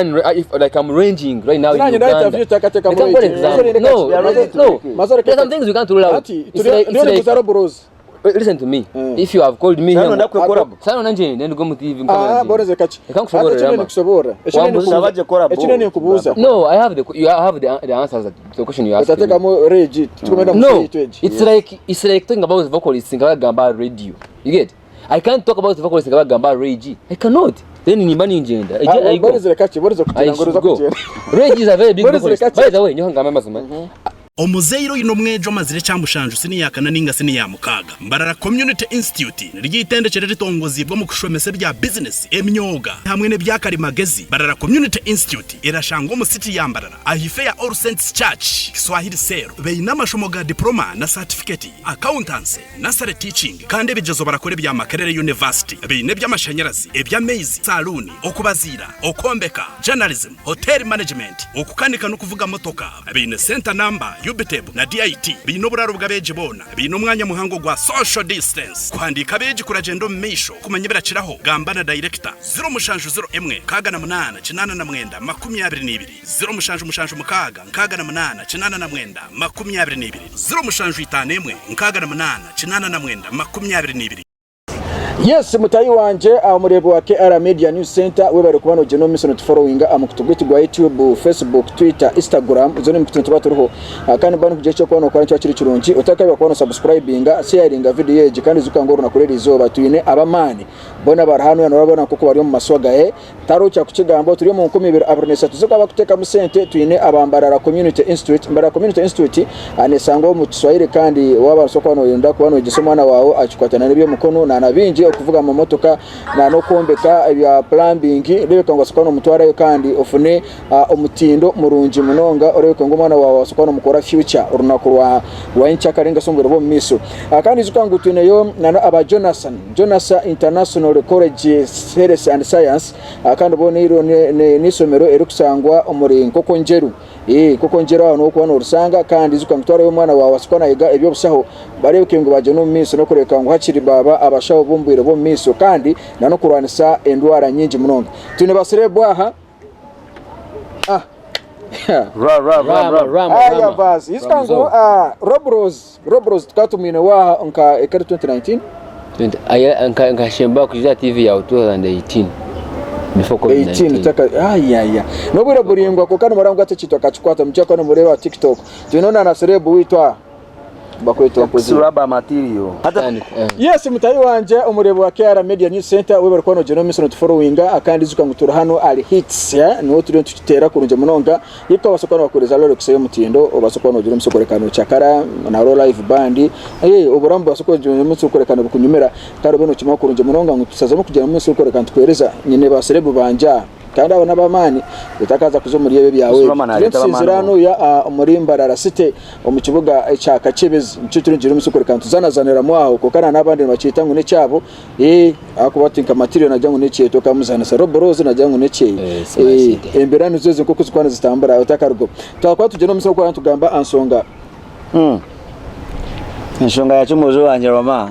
If like I'm ranging right now in Nanye Uganda. interview takateekamu Reka nkore rate. example. Mazore No, reka- no. Mazore There are reka- some things we can't rule out. Ati, It's like, it's turiyo like, nikuza Robros. listen to me. If you have called me Sano here, ndakwekora. Sano nanje nende go mu TV Ah, mukama. boreze kaki. Reka nkusoborere Ati, ekyo ama. nikusoborera. Ekyo Wambuza- nikubuuza. Sabaje kora bo. Ekyo nikubuuza. No, I have the you have the answers that the question you asked. me. Otateekamu rage, tukumenda No, museyitu egi. it's like it's like talking about vocalists nkabagamba radio. You get? I can't talk about vocalists nkabagamba Ray I cannot. Then nimba ningyenda. Ah, I go. Boreze kaki, boreze I kugira ngo should ruza go. kugyenda. Ray is a very big Boreze vocalist. kaki. By the way, nyowe ngamba amazima. Omuzaire oine omwegi omazire ekya mushanju siniya kana nainga siniya mukaaga, Mbarara Community Institute niryo eitendekyero eritongoziibwe omu kushomesa ebya bizinesi, emyoga hamwe n'ebya karimagezi. Mbarara Community Institute erashangwa omu city ya Mbarara ahaifo ya All Saints Church, Kiswahili Cell. Baine amashomo ga diploma na saatifiketi, accountancy, Nursery Teaching kandi ebigyezo barakora ebya Makerere University. Baine eby'amashanyarazi, eby'amaizi, saluuni, okubaziira, okwombeka, Journalism, Hotel Management, okukanika n'okuvuga motoka. Baine Centre Number, UBTEB na DIT. Baine oburaaro bw'abeegi boona. Baine omwanya muhango gwa Social Distance. Kuhandiika abeegi kuragyenda omu maisho kumanya ebirakiraho, gamba na Dayirekita, 0701 68 89 22. 0776 68 82, 0751 68 89 22. Yes mutayi wangye omureebi wa KR Media News Center webare kuba nogyenda omu maisho notuforowinga aha mukutu gwaitu gwa YouTube, Facebook, Twitter, Instagram zoona emikutu nituba turiho kandi mba nikugira ekyokuba nokora nikiba kiri kirungi otakaiba kuba nosubscribinga, sharinga video egi kandi ijuka ngu orunaku rw'erizooba twine ab'amaani boona bari hanu norabona nkoku bari omu maswaga Tihariho kyakukigamba turi omu 2023 z'okuba bakutekamu sente twine aba Mbarara Community Institute. Mbarara Community Institute nesangwa omu Kiswahili kandi waba nosobola kuba noyenda kuba noyegyesa omwana wawe akikwatana n'eby'emikono na bingi okuvuga amamotoka na n'okwombeka ebya plumbing rebeka ngu osobola kuba nomutwarayo kandi ofune omutindo murungi munonga orebeke ngu omwana wawe wasobola kuba nomukora future orunaku rwa nyenkyakare ninga shi omu bwire bw'omu maisho. Kandi ijuka ngu twineyo na aba Jonathan, Jonathan International College Health and Science kandi bo n'eishomero erikushangwa omuri Nkokonjeru. Nkokonjeru aho niho orikuba norishanga kandi ijuka ngu twarayo omwana waawe abaase kuba nayega eby'obushaho bareebeke ngu baagyenda omu maisho n'okureebeka ngu hakiri baaba abashaho b'omu bwire bw'omu maisho kandi n'okurwanisa endwara nyingi munonga. Twine ba serebu aha. Ah. Ra ra ra ra. Rama, Aya Rama. basi. Ijuka ngu Ramzo. ah, Rob Rose, Rob Rose tukaba tumwine waaha nka ekari 2019. 20 aya nka nkashemba kuja TV yawe 2018 before 18 COVID-19. taka ayaya n'obwire buraingwa kwonka nimureba ngu hati ekintu akakikwata mukye kuba nimureeba TikTok twine na na celeb waitu aha bakwetwa Ex rubber material. Hata Kandi, eh, Yes mutahi wangye omureebi wa KR Media News Center webare kuba nogyenda omu maisho notuforowinga kandi ijuka ngu turi hano ahari Hits eh, niho turiyo nitukiteera kurungi munonga Hip obaasa kuba nibakuheereza lyrics ey'omutindo obaase kuba nogira omutsyo kureka nocakara na hariho live band eh, oburamu bubaase kuba nogira omutsyo kureka nibukunyumira kandi obe nokimanya kurungi munonga ngu tushazemu kugyenda omu maisho kureka nitukuheereza nyine ba celeb bangye aha Kandi abo n'ab'amaani, otakaza kuza omuri ebyo ebyawe ebi. Sulama Turiyo nareeta ab'amaani nitusinzira boona. hanuya ah, omuri Mbarara City omu kibuga ekya Kakyebezi. Nikyo turiyo nitugira omusi kureka nituzanazaniramu aho kwonka na n'abandi nibakyeta ngu n'ekyabo. Eh, ahakuba ti nka Material nagira ngu n'ekyeye tokamuzanisa. Rob Rose nagira ngu n'ekyeye. Eh, it's my Eh, city. embeera nizo ezo nk'oku zikuba nizitambura otakarugaho. Twakuba tugyenda omu maisho n'okuba nitugamba aha nshonga. Enshonga yakyo omwojo wangye Rama.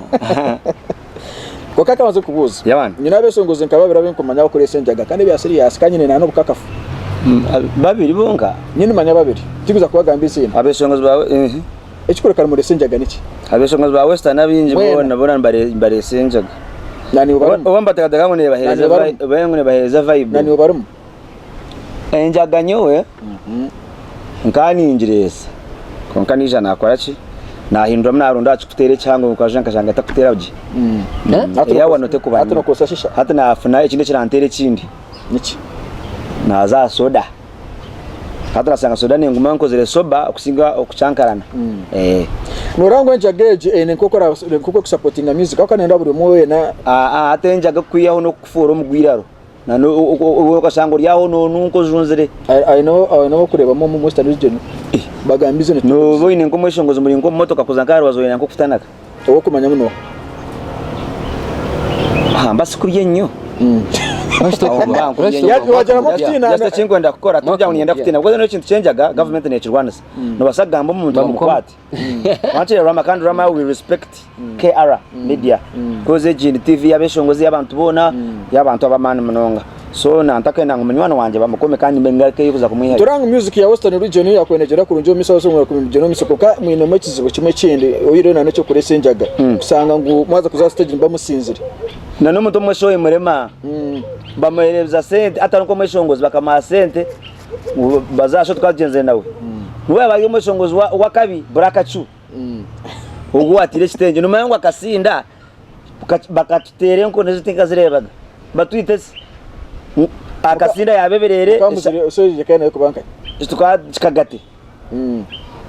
Kwonka nkabanza kukubuuza. Yeah man. Nyine abeshongozi nka babiri abu nkumanya abakureesa enjaga kandi ebya serious kandi nyine n'obukakafu. Babiri bonka? Nyine nimanya babiri. Tikuza kubagamba eiziina. Abeshongozi ba eh. Ekikureeka nimuresa enjaga niki? Abeshongozi ba Western abaingi Mwena. boona boona nibareesa enjaga. Na niiwe barimu? Oba nibateekateeka ngu nebaheereza Na niiwe barimu? vi- ngu nebaheereza vibe. Na niiwe barimu? Enjaga nyowe nkaba ningireesa kwonka naija nakora ki nahinduramu naronda aha kikuteera ekihango nkaija nkashanga etakuteera gye. Hati Eya wano tekuba Hati nokozesa shisha? Hati nafuna ekindi ekiranteera ekindi. Niki? Naza aha soda. Hati nashanga soda nenguma nkozire soba okusinga okucankarana. Noreba ngu enjaga egi eine nk'oku erikusapotinga music ahabw'okuba nenda buri omwe weena. Hati enjaga kukwihaho n'okukufuura omugwiraro. Na okashanga ori aho nonunka ojunzire. Aine abakureebamu omu Western Region bagamba eiziina. Nooba oine nk'omweshongozi muri nk'omu motoka kuza nk'aha rubaju oine nk'okutanaka. Ow'okumanya muno. Aha mba sikurya ennyo. Wagira ngu okutiina. Just ekinkwenda kukora tikugira ngu niinyenda kutiina because n'ekintu ky'enjaga gavumenti neekirwanisa. Noobaasa kugamba omuntu bamukwate. Wankire Rama kandi Rama we respect KR media because egi ni TV y'abeshongozi y'abantu boona y'abantu ab'amaani munonga. So nantakenda ngu munywani wangye bamukome kandi mbe ngarukeyo kuza kumwihayo. Turaba ngu music ya Western region yakwenegyera kurungi omu maisho abaso mwakugyenda omu maisho kwonka mwinemu ekizibu kimwe ekindi oihireho na n'ekyokureesa enjaga kushanga ngu mwaza kuza aha stage nimuba musinzire. Na n'omuntu omweshohi murema bamuhereza sente atari nk'omweshongozi bakamuha sente ngu baze aha show tukaba tugyenzire nawe. Niwe yaaba ari omweshongozi w'akabi Black Chu ogu owatiire ekitengye nomanya ngu akasinda Bakatuteera enkoni ezi tinkazireebaga. Batwite ezi. Akasinda yaaba ebireere. Kikagate.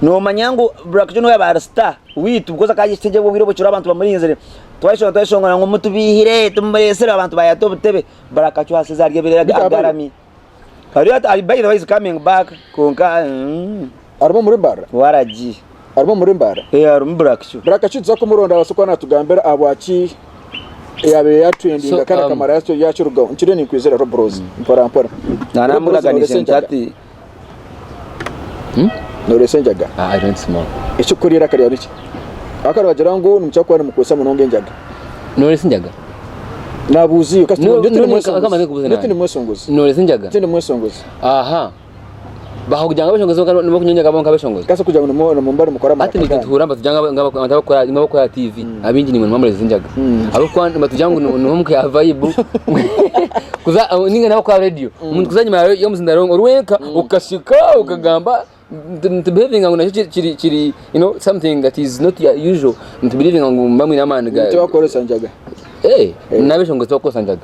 Noomanya ngu Black Joe niwe yaaba ari star waitu because akaba ari ekitengye obwire obwo ekiro abantu bamurinzire. Twayeshongora twayeshongora ngu mutubiihire tumureesire abantu baayata obutebe. Black Joe asize ari ebireere agarami. Ari by the way is coming back kwonka. Arimu omuri Mbarara? Waragi. Arimu omuri Mbarara? Eh arimu Black Chu. Black Chu tuza kumuronda abaase kuba natugambira ahabwaki yabaire yatrendinga kandi akamara yakirugaho. Nkiriyo ninkwizira Rob Rose mpora mpora. Nanamuraganise nti hati. Noreesa enjaga? I don't smoke. Ekirikukora eiraka ryawe niki? Ahabw'okuba nibagira ngu nimukira kuba nimukozesa munonga enjaga. Noreesa enjaga? Nabuuza iwe kasita nyowe tindi mweshongozi. Noreesa enjaga? Tindi mweshongozi. Aha. Bakugira ngu abeshongozi bonka nibo kunywa enjaga bonka abeshongozi. Kasita kugira ngu nimuba nimukora amaraka Hati nituhurira nibatugira ngu abantu abakukora nimwe abakukora aha TV abingi nimwe nimwe enjaga. Ahabw'okuba nibatugira ngu niho mukuha vibe kuza ninga n'abakukora aha radio omuntu kuza enyima y'omuzindaro ori wenka okasheka okagamba nitubihevinga ngu nakyo kiri kiri you know something that is not usual nitubilivinga ngu muba mwine amaani ga Tibakukoresa njaga. Eh, n'abeshongozi tibakukoresa njaga.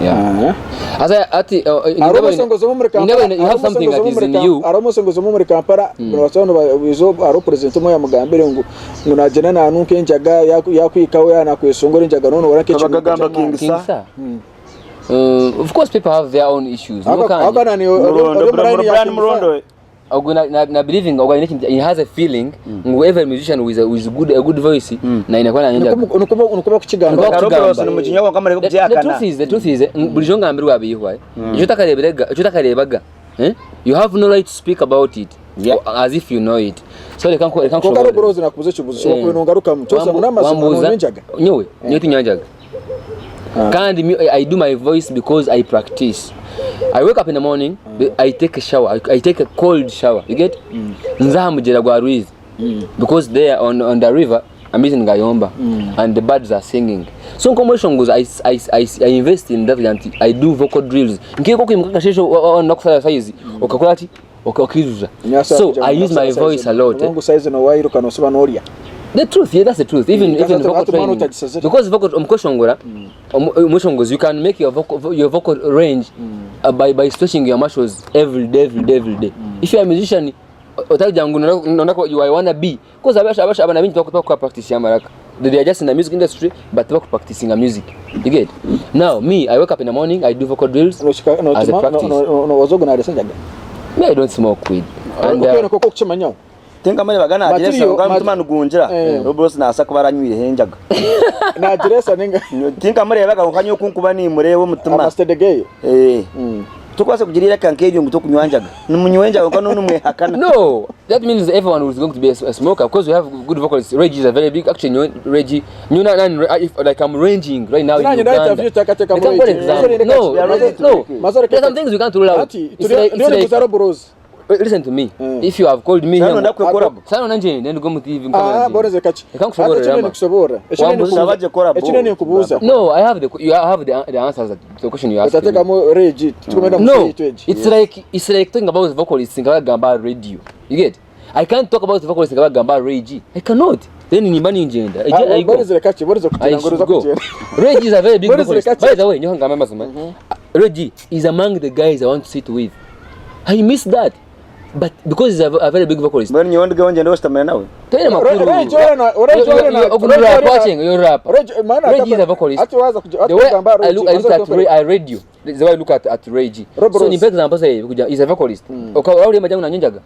Yeah. Haza hati Hariho omweshongozi omwe omuri Kampala, you have something that is in you. Hariho omweshongozi omwe omuri Kampala, nibaasa nibaija hariho purezidenti omwe yamugambire ngu ngu nagyenda nanunka enjaga yakwikaho yaaba nakweshongora enjaga noona ohurira nk'ekinuuko Bakagamba ky'amaani. King Saha. King Saha. Of course people have their own issues. Ahabw'okuba nani ori Murondo, omu line ya Brian King Murondo. Saha. Ogwo na, na, na believing ogwo aine ekintu he has a feeling ngu every musician with a, with good, a good voice naine kuba nanywa enjaga. Niko niko niko bakukigamba. Niko Bakugamba. bakugamba. Nimuginywa kwonka mureke The, the kugyehakana. truth is, the truth is, eh, bulijjo ngambirwe abihwa eh. Ekyo otakareebirega, ekyo otakareebaga eh, you have no right to speak about it Yeah. as if you know it. So reka nku- reka Kwonka nkushoboorore. Rob Rose nakubuuza ekibuuzo Eh. kyokuba nongarukamu. Kyosa ngu n'amazima Wambuuza- nonywa enjaga. Nyowe, nyowe tinywa njaga. Kandi I do my voice because I practice. I wake up in the morning, I take a shower. I take a cold shower. You get? Nza aha mugyera gwa Rwizi. Because there on, on the river, amaizi nigayomba and the birds are singing. So nk'omweshongozi I, I, I, I invest in that nti I do vocal drills. Nkiika okwimuka akasheeshe nakusara size okakora ki? Okaijuza. So I use my voice a lot. Ngu size nowairuka nosiba norya. The truth, yeah, that's the truth. Even even vocal training. Because vocal omukweshongora, omweshongozi you can make your vocal your vocal range by by stretching your muscles every day every day every day. If you are a musician otakugira ngu nonda you are wanna be because abasha abasha abana bingi tibakukora practice y'amaraka. They are just in the music industry but tibakupracticinga music. You get? Now me I wake up in the morning I do vocal drills as a practice. Ozogo naresa enjaga. Me I don't smoke weed. And Okwo nikwo okukimanyaho. Tinkamureebaga naagira Material- esharo kwonka omutima mat- niguungira. Eh. Rob Ross naasa kuba aranyweireho enjaga. Naagira esa ninga Tinkamureebaga kwonka nyowe ku nkuba nimureeba omutima. amasitede geye. Eh. Tokubaasa kugira eiraka nk'eryo ngu tokunywa njaga. Nimunywa enjaga kwonka n'onu nimwehakana. No, that means everyone is going to be a, a smoker because we have good vocalists. Reggie is a very big, actually, nyo, Reggie, nyo, na, na, if, like I'm ranging right now in Nanyi Uganda. interview takateka Reka muri nkore Reggie. example. No, Mazore- no, Mazore there's some things we can't rule out. Ati, It's like, turiyo it's like, nikuza Rob Rose. Listen to me. Mm. If you have called me Sano here, ndakwekora. Sano nanje nende go mu TV Ah, boreze kachi. Reka nkusoborere Ati ekyo ama. nikusoborera. Ekyo Wambuza- Sabaje kora bo. Ekyo nikubuuza. No, I have the you have the, the answers to the question you asked. me. Otatekamu Regi, tukumenda No, musiri tweji. it's like it's like talking about vocalists nga bagamba radio. You get? I can't talk about vocalists nga bagamba Regi. I cannot. Then nimba ningyenda. I, I go. Boreze kachi, boreze I kugira ngo should ruza go. kugenda. Reggie is a very big Boreze vocalist. kachi. By the way, nyowe ngamba amazima. Reggie is among the guys I want to sit with. I miss that. But because he's a, a very big vocalist. Mbwenu nyowe ndugeho ngyende oshutamire nawe. Toine makuru. Reggie orena, Reggie orena. Ogu rap watching, you rap. Reggie, maana Reggie is a vocalist. Ati waza kuja, The way kugamba I Reggie. look, I look at Ray, I read you. The way I look at, at Reggie. Rob So Rose. nimpe example say kuja he's a vocalist. Okay, wali majangu na nyonjaga.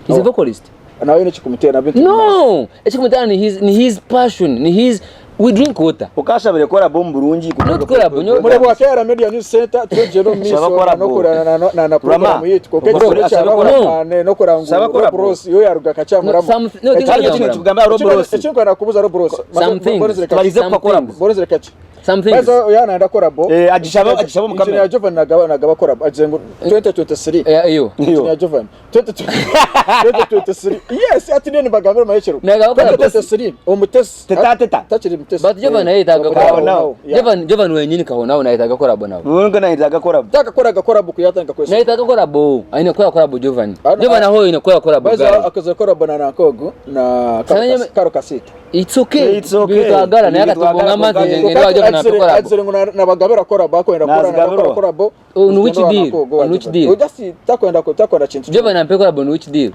He's a Oh. vocalist. Nawe nekikumutera bintu. No, ekikumutera ni his ni his passion, ni his we drink water. Okashabire collabo omu burungi. Not collabo, nyowe Murebo wa KR Media News Center twegyere omu Shaba maisho collabo. nokura na na na program Rama. yitu konka Bro, ekikuru ashabe kyabaho collabo. na nokura ngu Shaba Rob collabo. Ross yo yaruga No, kacyamuramu. some no, Ekyo think Ekyo about nikigamba Rob Ross. Ekyo nakubuza Rob Ross. Some things. Boreze Tubarize Some kuba collabo. things. Boreze kachi. Some things. Baza oya nanda collabo. Eh, agishaba agishaba omu Engineer kamera. Jovan nagaba nagaba collabo agize ngu 2023. Eh, eyo. Engineer Jovan 2023. Yes, ati nini bagambira mahekero. Nagaba collabo. 2023 omutesi. Teta teta. Takiri mutesi. But Jovan nayetaaga Kaho collabo. nao. Jovan Jovan wenyini kaho nawe nayetaaga collabo nawe. Mungu nayetaaga collabo. Takakoraga collabo kuyatandika kwesa. Nayetaaga collabo. Aine kukola collabo Jovan. Ano- Jovan aho aine kukola collabo Baza guy. akoze collabo na Nankogu na Sana nyeme- Karo Kasita. It's okay. It's okay. Bitwagala naye Bitwagala, akatubonga amazzi konka- ngende wa Jovan ampe collabo. Azire ngo nabagabira collabo akwenda kora Nazigabirwa. collabo. On which deal? On which deal? Just takwenda ko takwenda kintu. Jovan ampe collabo on which deal?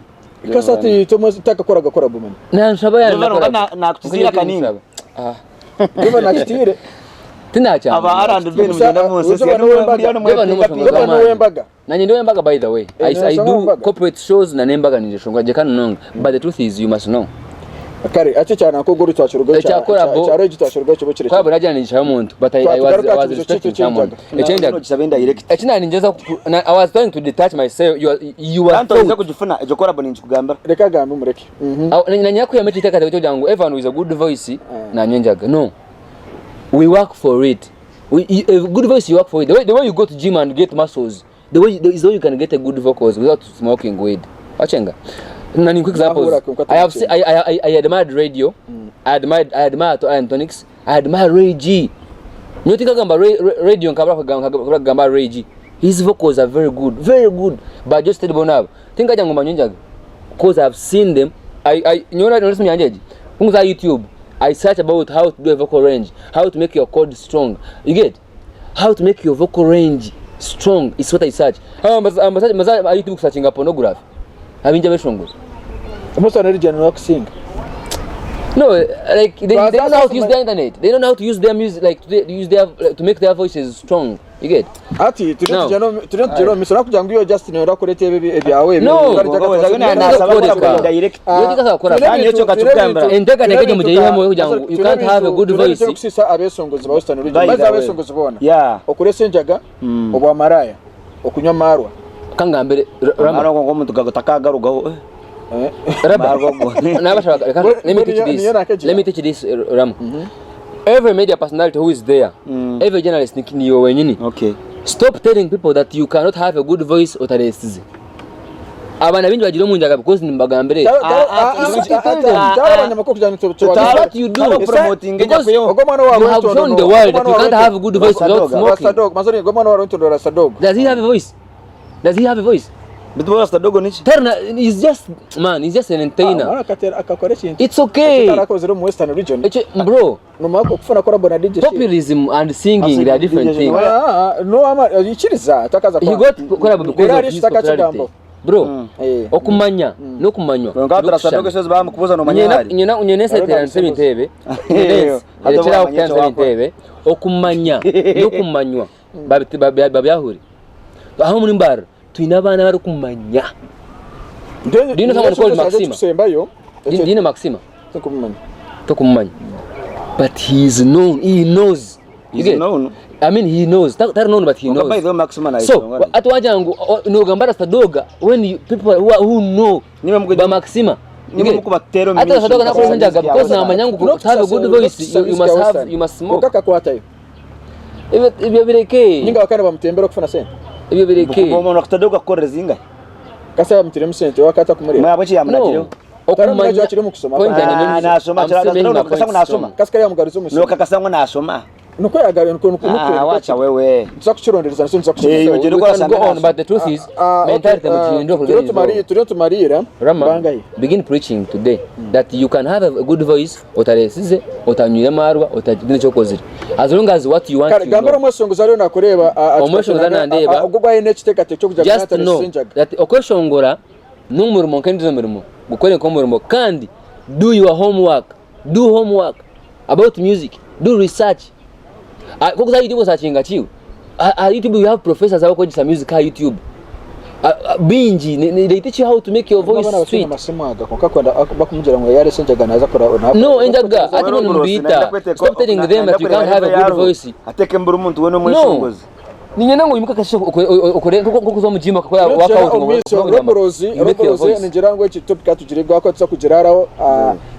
Kasati tomo takakoraga collabo man. Nanshaba ya Jovan oba nakutizira kanini. Ah. Jovan akitire. Tinakya. Aba R&B nimugenda munsi. Jovan n'uwembaga. Jovan n'umushonga Jovan w'amaani. n'uwembaga. Nanye ndi wembaga by the way. Eh, I n'oshonga do wembaga. corporate shows na nembaga nije shonga je kanu nonga. But the truth is you must know. Kare ati cyane ko guru twacurugo Ekya collabo- cya reji twacurugo cyo kire. Collabo najya nije omuntu but I was I was respecting someone. Ekyenjaga. Ekyenjaga. Indirect. Ekina ninjeza I was trying to detach myself you are you are Kanto oiza kugifuna egyo collabo ninkikugambira. Reka gambe mureke. Mhm. Nanyakuyama ekiteekateeko kyokugira ngu Evan with a good voice nanyenjaga. No. We work for it. We, you, a good voice you work for it. The way you go to gym and get muscles, the way is the way you can get a good vocals without smoking weed. Wachenga. Nani quick examples. Nahura kumkata I have seen, I admired radio. I admired Iron Tonics. I admire Ray G. Nyote kagamba radio nkabra kagamba Ray G. His vocals are very good, very good. But just tell bonab. Think aja ngoma nyonjaga. Cause I've seen them. I nyona notice nyanjeji. Kunguza YouTube. I search about how to do a vocal range, how to make your chord strong. You get? How to make your vocal range strong is what I search. Maza YouTube searching pornography. Abinja beshongo. Musa na region no kusinga. No, like they don't know how to use the internet. They don't know how to use their music, like to use their like, to make their voices strong. You get? Ati turi No. tujya no turi tujya no misora kugira ngo iyo Justin urakurete ebi ebyawe No. Direct. You can't have a good voice. Kusisa abesongozi ba Western region. By Baza the way. abesongozi bona. Yeah. Okuresa enjaga, obwamaraya, okunywa amarwa. Kangambere Rama. Ariko ngo omuntu gatakagarugaho. Eh. Rama. Let me teach this. Let me teach this Rama. Every media personality who is there, every journalist niyo wenyini. Okay. Stop telling people that you cannot have a good voice otaresize. Abana bingi bagira omunjaga because nimbagambire. What you do. Because you have shown the world that you can't have a good voice without smoking. Does he have a voice? Does he have a voice? Bitu Rastadogo niki? Terna is just man, he's just an entertainer. It's okay. Bro, populism and singing they are different things. He got collab because of his popularity. Bro, okumanya n'okumanywa. Nyina nsema entebe. Erekeraho kutya entebe. Okumanya n'okumanywa babyahure. Aho muri Mbarara twine abaana barikumanya. Do you know someone called Maxima? Do you know Maxima? Tokumumanya. But he is known. He knows. You He's get? known. I mean he knows. Not known but he knows. By the way, Maxima So ati wagira ngo nogamba Rastadoga when you, people who know ba Maxima. Ati Rastadoga nakoze njaga because namanya ngo to have a good voice you must have you must smoke. Okakwatayo. Ibyo bireke. Ninga wakana bamutembera kufuna sente. Ibyo bireke. Umuntu Rastadoga akorera zingahe? Kasa bamutiremu sente wakata kumureba. Mwabwe ki yamunagireo? Okumanya akiri mu kusoma. Nasoma kakasa ngo nasoma. Kasika yamugaruza omusimu. No kakasa ngo nasoma. Nuko yagaruye nuko nuko. Wacha wewe. Nza kukirondereza nso nza kukirondereza. We can go on but the truth is mentality mutindwa kugenda. Turiyo tumarira. Bangaye. Begin preaching today that you can have a good voice otaresize otanywire amarwa otagine cyokozire. As long as what you want you know. Gambara omweshongozi ariyo nakureba. Omweshongozi nandeba. Ogwo gwayine ekiteekateeko kyo kugira Just know that okweshongora n'umurimo kandi n'umurimo. Gukora nk'umurimo kandi do your homework. Do homework about music. Do research. Kuko za YouTube searchinga kiwe. YouTube you have professors abakwegesa music ha YouTube. Bingi they teach you how to make your voice sweet. No enjaga ati no mbita. Stop telling them that you can't have a good voice. Ateke mbura umuntu we n'umweshongozi. Ninyana ngo yimuka kasho okore nko kuzo mu gym akakora workout ngo Roborozi ningira ngo iki topic atugire gwako tuza kugiraraho.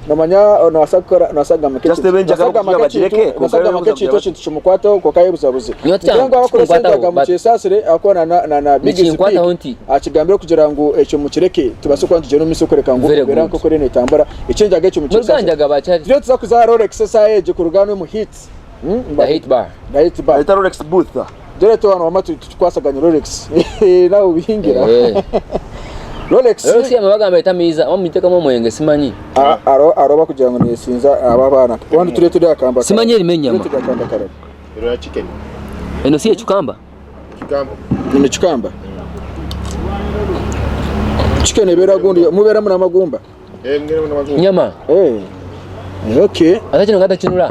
Nomanya nobaasa kukora nobaasa kugamba Just nk'ekintu benjaga nobaasa kugamba kugira nk'ekintu bagireke, nobaasa kwonka kugamba nk'ekintu babuza ekintu kimukwataho kwonka ayebuzabuze. Nyowe Ngira ngu abakora esente tikinkwataho agamba but mukyesaasire ahakuba na na na na Biggest nikinkwataho Big nti akigambire kugira ngu ekyo mukireke tubaase kuba nitugyenda omu maisho kureka ngu Very embeera good. nk'oku eriyo netambura ekyenjaga ekyo Muri mukyesaasire. bwanjaga bakyari Turiyo tuza kuza aha Rolex esaaha egi kuruga hanu omu Hits. Hmm? the hit bar. The Hit Bar. Bayeta Rolex booth. Dore tu hano wama tukwasaganya Rolex. Nawe ubingira. Eh. Rolex. Rolex yamabagamba etamiiza omuteekamu omwenge simanyi. Aro aroba kugira ngu nesinza aba baana. Wandi turiyo turi akamba. Simanyi erimu enyama. Turiyo turi akamba karabo. Ero chicken. Eno si ecukamba? Cucumber. Ni cucumber. Chicken ebeera gundi mubeeramu n'amagumba. Eh, mbwira n'amagumba. Nyama. Eh. Okay. Ate kino nga takinula.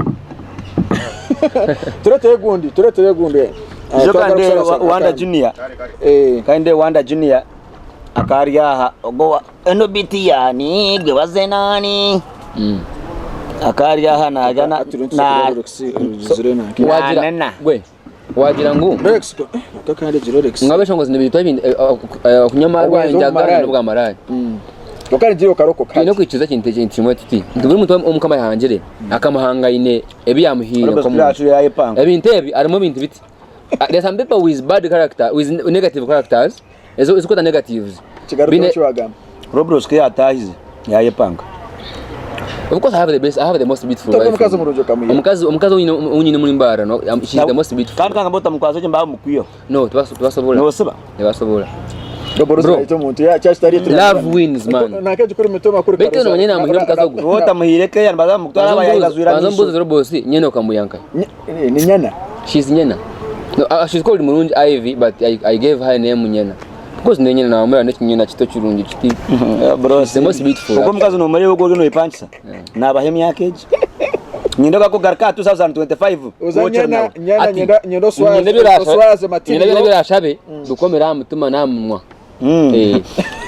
Tureeteyo gundi, tureeteyo gundi. Ah, Ijo twagala kandi kusala Wanda akandi. Junior. Kare kare. Eh. Kandi Wanda Junior akari aha ogo wa- eno biti yani gwe waze nani akari aha naja na Ati na Rolex zire nange. Wagira nana. gwe wagira ngu Rolex ko. Eh, kakandi Rolex. nga abeshongozi nibitwa ebintu okunywa amarwa Obwenzi enjaga obumaraya. n'obwamaraya. Mm. Okandi giro karokoka. Twine okwikiza ekintu ekintu kimwe tuti nti buri muntu omukama yahangire akamuhanga aine ebi yamuhiire Rolex nk'omuntu. yacu yayepanga Ebintu ebi harimu ebintu biti. There are some people with bad character, with negative characters, ezo ezikweta negatives. Kigaruka Bine- eki wagamba. Roblox ke yatahize yayepanga Of course I have the best, I have the most beautiful Toka wife. omukazi omurungi okamuyiha. Omukazi omukazi onyine onyine muri mbara no she's the most beautiful. kandi kanga bota mukwazo je mbaho mukwiyo No, tibasobola. nosiba Tibasobola. Roblox Bro. ayita omuntu ya kyakitari Love wins man. Nanke gikuri mitoma kuri Baitu ono manyene amuhire omukazi ogu. wota muhireke yani baza mukutwara abayagazwira Banza mbuzi misho Roblox nyene okamuyanka. Ni nyana. She's Nyena. No, she's called Murungi Ivy, but I gave her name Nyena. Because ne Nyena namwera nekinyena kito kirungi kiti. bro The most beautiful. ubwo mukazi nomurebe ubwo no ipanchisa nabahe emyaka egi nyindoka kugaruka 2025 Uza wokyera nyana nawe. nyana Ati, nyenda nyenda oswaze nyina ebirasha- oswaze nyina material. ebirashabe bikomera aha mutima n'aha munwa. Mm. Eh.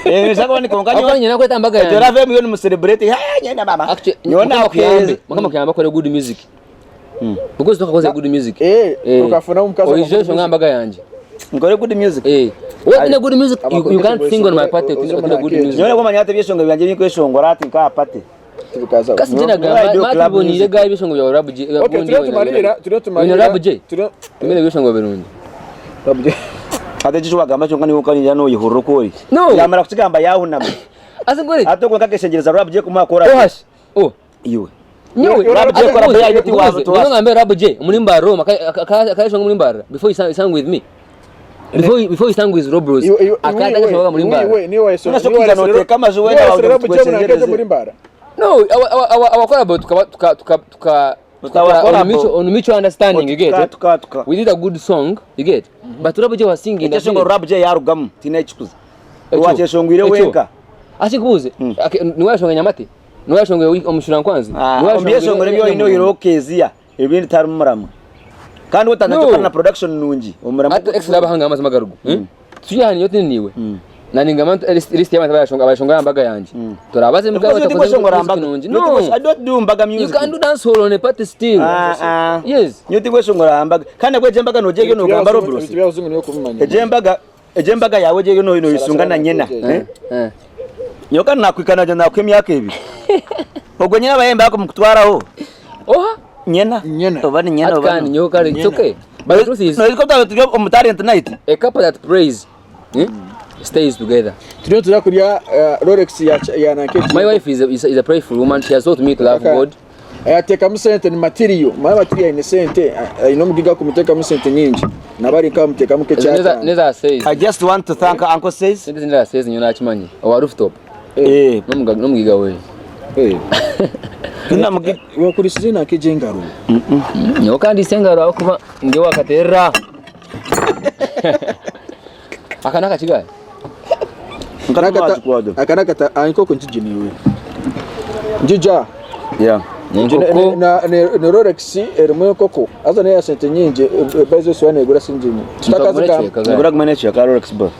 Eh, nshaka ni konka Aho nyo nyina kweta mbaga yange. Tora vemu yo ni celebrate. Ha nyenda mama. Actually, Nyo Mukama na akuyambe, Mukama akuyambe akore good music. Because tukakoze good music. Eh, ukafuna omukazi Oije omukazi. shonga mbaga yanje. Nkore good music. Eh. What in a good music you can't sing on my party Oze in a good munake. music. Nyo kumanya ate byeshongo byanje bikweshongora ati nka party. Tibikaza. Kasi No, jina no, I do gamba club matibonire music. gayi bishongo bya Rabu J. Okay, turiyo tumarira, turiyo tumarira. Wino Rabu J. Turiyo Tumire bishongo birungi. Rabu J. Ate cyo wagamba cyo nkani ukanira no yihurura ukori. No. Yamara kukigamba yahunama. Ase ngore. Ate ko kakeshengereza Rabu J kumuha kora. Ohash. Oh. Iwe. Nyowe Rabu J kora boya yoti wazo to. Nyowe ngambe Rabu J muri mbaro akayeshonga muri mbara before you sang with me. Before you sang with Robros. Akataka shonga muri mbara. Iwe niwe so. Unasho kiza noteka amazu wenda Rabu J munake tweshengereze. muri mbara. No, our collab tuka tuka tuka tuka Our collab. on mutual on mutual understanding you get. Tuka eh? tuka tuka. We did a good song, you get. But Rabu J was singing. Ekyeshongo Rabu J yarugamu tinekikuza. Ekyo. Wakyeshongwire Ekyo. wenka. Asikubuze. Niwe yashonga nyamate. Niwe yashonga omushura nkwanzi. Niwe yashonga- Obyeshongore byonyine oyireho keziya ebindi tarimu muramwa. Kandi No. otandika na production nungi omuramu. Ate ex labahanga amazima garugu. Tuyahani yote niwe. Naningama list y'abantu abayashonga abayashonga mbaga yanje. Turabaze mugabo Because batakoze yotikweshongora music mbaga. nungi. No. I No. don't do mbaga You music. can do dance hall on a party still. Ah, ah. Yes. Nyotikweshongora mbaga. Kandi kweje mbaga nojeyo nogamba Roblox. Ibintu by'abazungu niyo kubimanya. Eje mbaga eje mbaga yawe jeyo no noyisunga na nyina. Eh? Eh. Nyoka nakwikana je nakwe emyaka ebiri. Ogwo nyina abayembe ako mukutwaraho. Oha. Nyina. Nyina. Oba ni nyina Ati oba. kandi nyowe kare it's okay. But the truth is No, helicopter turi omu talent night. a couple that prays eh, stays together. Turiyo tuza kurya Rolex ya ya nanke. My wife is a prayerful woman. She has taught me to love Okay. God. Ayatekamu sente ni material. Mara material aine sente aine omugiga kumutekamu sente nyingi. Nabari nka mutekamu ke Neza kyatano. neza says. I just want to thank Uncle Says. Sente neza says nyowe nakimanyi. Owa rooftop. Eh. N'omuga n'omugiga we. Eh. Nina Wakurisize nanke jengaro. Nyowe kandi sengaro ahakuba ndi wakaterera. Aka nakakigaye. Akanakata enkoko nkiginiwe. Njija. Yeah. Enkoko Na ni Rolex erimu enkoko. Haza neya sente nyingi baizo siwa negura sinjini. Tutakazigamba. Nigura kumenya ekyo ka Rolex bo.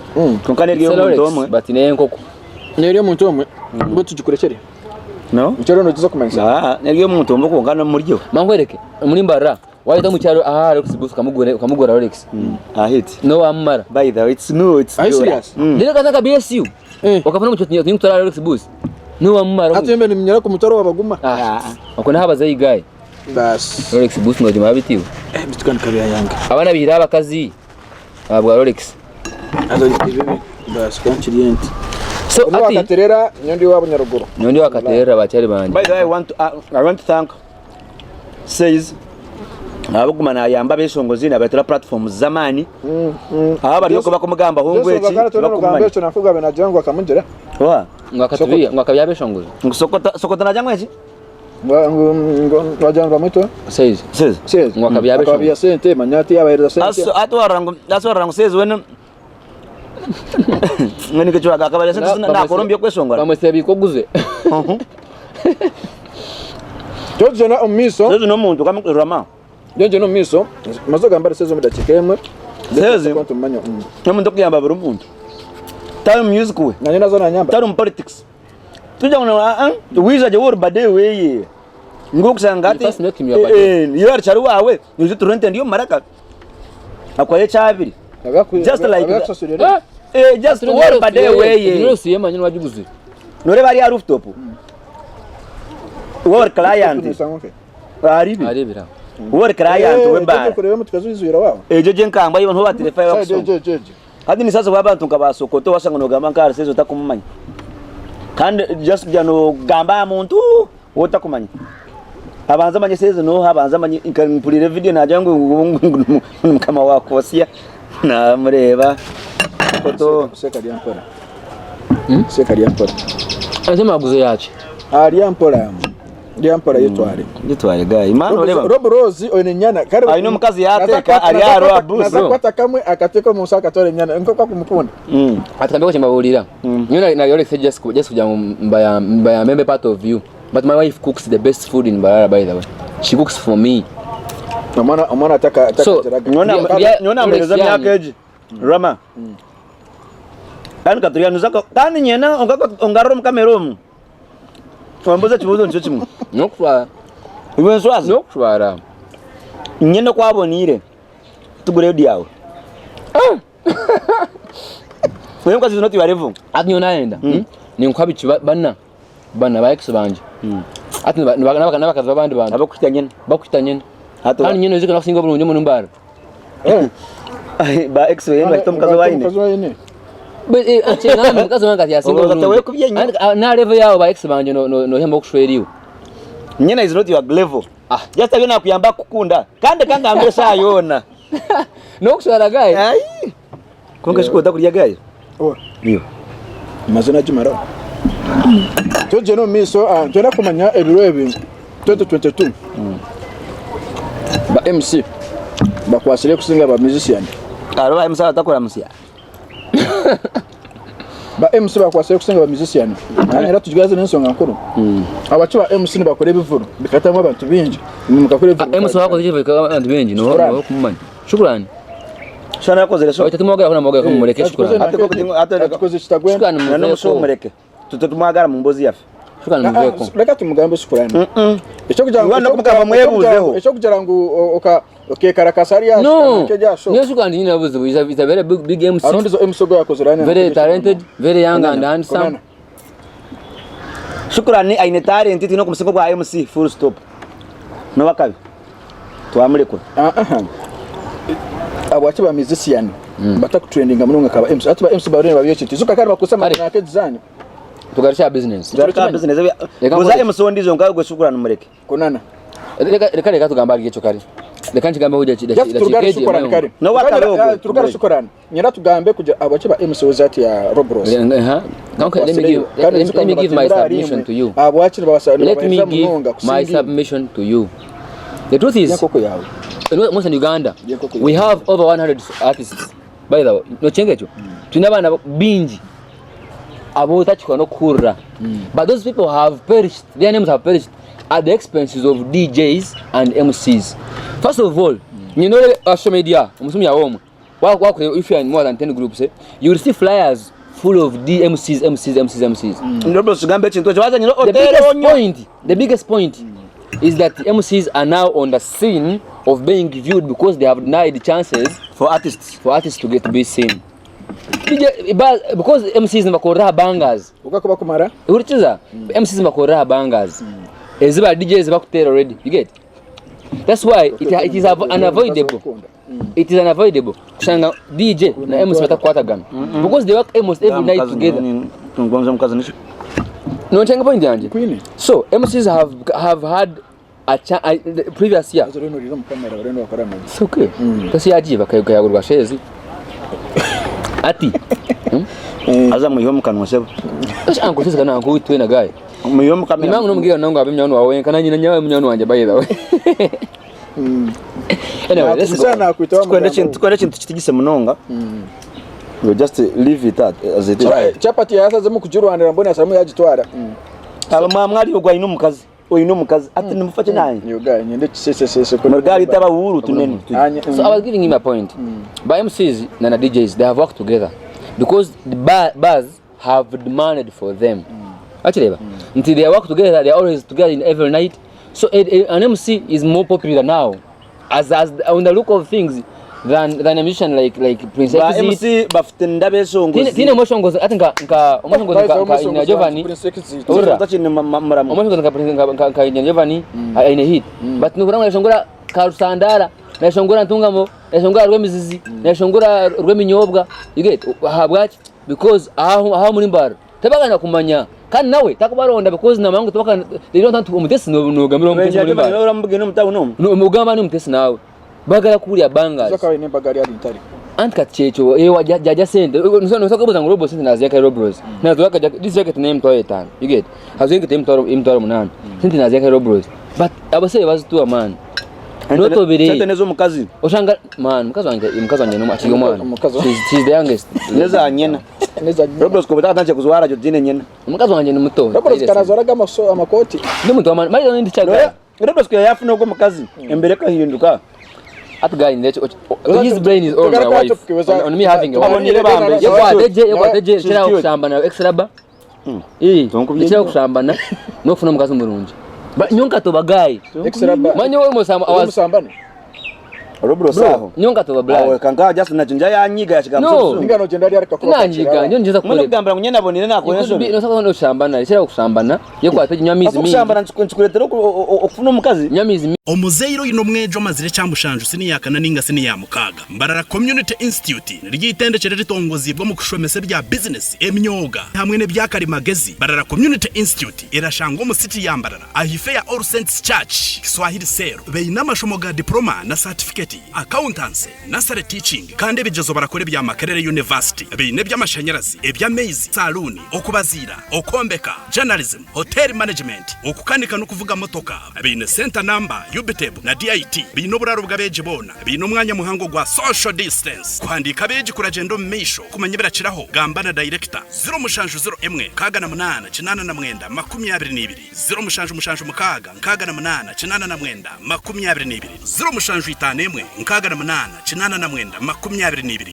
Konka neryo It's a omuntu Rolex, omwe. but n'enkoko. Neryo omuntu omwe. Mbo tugikurekere. No? Nkero nokiza kumanyisa. Ah, neryo omuntu omwe konka nomuryo. Mankwereke muri mbarara wahita omu kyaro aha Rolex booth ukamugura ukamugura Rolex. Ah hit. No wamumara. By the way, it's new, it's Are you good. serious? Rero kaza ka BSU. Eh. Okafuna omu kyaro tinkutora Rolex booth. Niwamumara. Hati mbe niminyara ku mutwaro wabaguma. Ah. Okwo naho abazayi gayi. Basi. Rolex boost nogimara bitiwe. Eh, bitu kandi kabya yange. Abana bihira abakazi. Abwa Rolex. Azo ibibi. Basi kankiri enti. So Ono ati wakaterera nyondi wabo nyaruguru. nyondi wakaterera bakyari banje. By the way, I want to thank Says ahabw'okuguma nayamba abeshongozi nabaretera platforms z'amaani aho bari okwo bakumugambaho ngu eki tibakumumanya. Ekyo nakugabe nagira ngu akamugira. Oha? Ngu akatubiya ngu akabiya abeshongozi. Ngu Sokota Sokota nagira ngu eki? Ngu ngu wagira ngu bamwita Says. Says. Says. Ngu akabiya abeshongozi. Akabiya sente manya ati yabahereza sente. Aso atwarira ngu atwarira ngu Says wena mbwenu nikyo akaba sente nakora omu by'okweshongora. Bamwetsire bikoguze. Twogyenda omu maisho. Sezi n'omuntu rama. Twogyenda omu maisho. Maze ogamba ahari Sezi omu dakiika emwe. Sezi n'omuntu orikuyamba buri muntu. Tari omu music we. Nanye naza nanyamba. Tari omu politics. Tikugira ngu waija gye waaba ori bade weye. Ngu okushanga hati iwe arikyari waawe noija oture ente eri omu maraka. Akuhayo ekyabiri. Just like that. Eh, just wori bade weye. Noreeba hariya aha rooftop. Waaba ori client. Aharibi. Waaba ori client w'ebaara. Egyo egyo enkambwe ahu bateire fire bakusonga. Hati nisaasa kuba abantu nka ba Sokoto washanga nogamba nka ahari Seezi otakumumanya. Kandi just kugira nogamba aha muntu ou otakumanya. Abanze amanye Seezi noha, abanze amanye nka mpuriire video nagira ngu ngu ni mukama wa Kosiya namureeba Sokoto. Seka rya mpora. Seka rya mpora. Ente maguzo yaki? Ah rya mpora. Rya mpora yetware. Yetware guy. Mani oreba. Rob Rose oine enyana. Kare Aine omukazi yateeka ari aha rwa busi. Naza kukwata kamwe akateeka omu nshaho akatwara enyana. Nikwo kwakumukunda. Ati kambe kyembabuulira. Nyowe na Rolex just just kugira ngu mbayambe mbe part of you. But my wife cooks the best food in Mbarara by the way. She cooks for me. Omwana omwana ataka atakagiraga. Nyowe namuheereza emyaka egi. Rama. Kandi katuryanuza kandi nyena ongarure omu kamera omu. Wambuuza ekibuuzo nikyo kimwe. N'okushwara. Iwe nswazi? N'okushwara. Nyine oku aboneire tugure edi yawe. Oyo omukazi is not your level. Hati nyowe nayenda ninkuha biki bana bana ba ex bangye. Hati n'abakazi b'abandi bantu. Abakuhita nyine. Bakuhita nyine. Kandi nyine oizire nakusinga oburungi omu mbarara. Ba ex we nibahita omukazi ou aine. Omukazi wange ati yasinga oburungi. Na level yaabo ba ex bangye nohemba okushwera iwe. Nyine is not your level. Just ariyo nakuyamba kukukunda kandi reka ngambe eshaaha yoona. N'okushwara guy. Kwonka shi ku otakurya guy. Iwe. Maze nagimaraho. Tugyende omu maisho nitwenda kumanya ebiro ebi 2022 ba MC bakwatsire kusinga ba musician. Hariho ba MC abatakuramutsya. Ba MC bakwatsire kusinga ba musician. Era tugigaze n'ensonga nkuru. Abaki ba MC nibakora ebivuru bikatamu abantu bingi. Mukakora ebivuru. MC wakoze ebivuru bikatamu abantu bingi noba okumumanya. Shukurani. Shukurani akozire sho. Oita tumwogera kuna mwogera kumureke shukurani. Atukoze kitagwenda. Shukurani muveko. Shukurani Tutumwagara mu mbozi yaffe. Shukurani muveko. Reka tumugambe shukurani. Ekyokugira ngu Iwe n'okugamba mwebuuzeho. Ekyokugira ngu oka okekarakasa hariya No. kerya show. Niyo shukurani nyine obuzibu. He's a, he's a very big, big MC. Arundi zo MC ogu yakozire hariya. Very talented, very young and handsome. Shukurani aine talent twine okumusinga obwa MC full stop. Nowakabi. Twamurekura. Habwaki ba musician batakutrendinga munonga nka ba MC? Hati ba MC bariyo nibabiha ekintu. Ijuka kandi bakozesa Kare. amaka design. Tugarukye aha business. Tugarukye aha business. Reka Buuza nkore. MC ondiijo nka gwe Shukurani mureke. Kunana. Reka reka reka tugambe ahari ekyo kare. Reka nkigambeho Just turugare Shukurani kare. N'owakabi ogwo. Turugare Shukurani. Nyenda tugambe kugira habwaki ba MC ozati ya Rob Ross. Okay, let me give, let, let, let me give my submission to you. Habwaki nibabasa Let me nibabahereza give munonga my kusinga submission to you. The truth is, enkoko yawe. in Western Uganda, Yenkoko we have over 100 artists. By the way, nokyenga ekyo, twine abaana baingi abu otakikora n'okuhurira. But those people have perished, their names have perished at the expenses of DJs and MCs. First of all, nyine orebe aha social media, omu simu yaawe omwe, Wakureeba if you are in more than 10 groups, eh, you will see flyers full of DMCs, MCs, MCs, MCs. Ndobo sigambe ekintu ekyo waza nyina The oteere biggest onyo. point, the biggest point is that MCs are now on the scene of being viewed because they have denied chances For artists. for artists to get to be seen. DJ ba, because MCs nibakorera aha bangers. Ukakuba kumara. Hurikiza, MCs nibakorera aha bangers. Ezi ba DJs bakuteera already. You get? That's why it is unavoidable. It is unavoidable kushanga DJ na MC batakukwatagana. Because they work almost every night together. Tungonza mukazi nicho. Nontenga point yangye. Queen. So MCs have had a, cha a the previous year. Azo rero riri mu kamera rero bakora mu. It's okay. Tasi yagiye bakayagurwa shezi. Ati. Aza muyiho mu kanwa sebo. Ese anko sisi kana anko witwe na guy. Muyiho mu kamera. Nimangu nomubwira nangu abe munywani wawe kana nyina nyawe munywani wanje by the way. Anyway, let's go. Nakubuza nakwita wa Tukwenda muganga. kintu tukwenda kintu kitigise munonga. We just leave it at as it is. Chapati yasazemu kujurwanira mbona yasaramu yagitwara. Aba mwamwari ogwo ayine omukazi. Oyine omukazi ati nimufaki nanye. Yoga nyende kisesesese ko. Murugari taba uhuru tunene. Anye. So I was giving him a point. By MCs and the DJs, they have worked together because the bars have demanded for them. Actually, until they work together, they are always together in every night. So an MC is more popular now, as on the look of things, than a musician like Prince Ba Exit. MC bafite ndabeshongozi. Tine omweshongozi ati nka omweshongozi nka Ina Giovanni. Urra. Takine muramu. Omweshongozi nka Prince nka Ina Giovanni aine hit. But nukura nashongora Karusandara, nashongora Ntungamo, nashongora Rwemizizi, nashongora Rweminyobwa. You get ahabwaki? Because aho muri mbara tabagana kumanya kandi nawe takubaronda because namangu tabakana they don't want to omutesi no nogambira omutesi muri mbara. Uramubwira n'umutabu n'umwe. Omugamba ni omutesi nawe. Bagala kurya bangers. Zoka we nembaga ari ntari. Anti kati kyekyo ewa jaja sente nosobola ngu robo sente naziyaka robros nazwaka this jacket naye 50,000 you get hazoyengete 80,000 sente naziyaka robros but abasebe bazituwa man notobere Sente nez'omukazi. oshanga man mukazi wange nomu akiri omwana Omukazi wa- she's the youngest Neza nyina. Neza. Roblos ko bataka kuzwara jo dine nyina. omukazi wange ni muto Robros kanazoraga amaso amakoti. ndi muntu wamani mali ndi chaga Roblos ko yafuna ogwo mukazi. Embere kahinduka. That guy in there, his brain is all my wife. On me having a wife. Abonire bambe. Yekwateje, yekwateje, She's kira cute. kushambana extra ba. Eh, kira kushambana nofuna omukazi murungi. Ba nyonka toba guy. Extra ba. Manyo we musamba I was Musambane. Roblos aho. nyonka toba Awe blood. kanga just na jinja yanyiga yashika No. Ningano jenda ari arika kuba. Nanyiga, nyo njeza Mwene kule. kugambira ngu nyina bonire nakora ensobi. Nosaka no kushambana, kira kushambana, yekwateje nywa mizi mingi. Okushambana nkikuretera okufuna omukazi. Nywa mizi Omuzaire oine omwegi omazire ekyamushanju siniya kana ninga siniya mukaaga. Mbarara Community Institute niryo eitendekyero eritongoziibwe omu kushomesa ebya bizinesi, emyoga hamwe n'ebyakarimagezi. Mbarara Community Institute erashangwa omu city ya Mbarara ahaifo ya All Saints Church, Kiswahili Cell. Baine amashomo ga Diploma na Satifiketi, Accountancy, Nursery Teaching kandi ebigyezo barakora ebya Makerere University. Baine eby'amashanyarazi, eby'amaizi, saluuni, okubaziira, okwombeka, Journalism, Hotel Management, okukanika n'okuvuga motoka. Baine Centre Number, UBTEB na DIT. Baine oburaaro bw'abeegi boona. Baine omwanya muhango gwa Social Distance. Kuhandiika abeegi kuragyenda omu maisho kumanya ebirakiraho, gamba na dayirekita, 0701 68 89 22, 0776 68 89 22, 0751 68 89 22.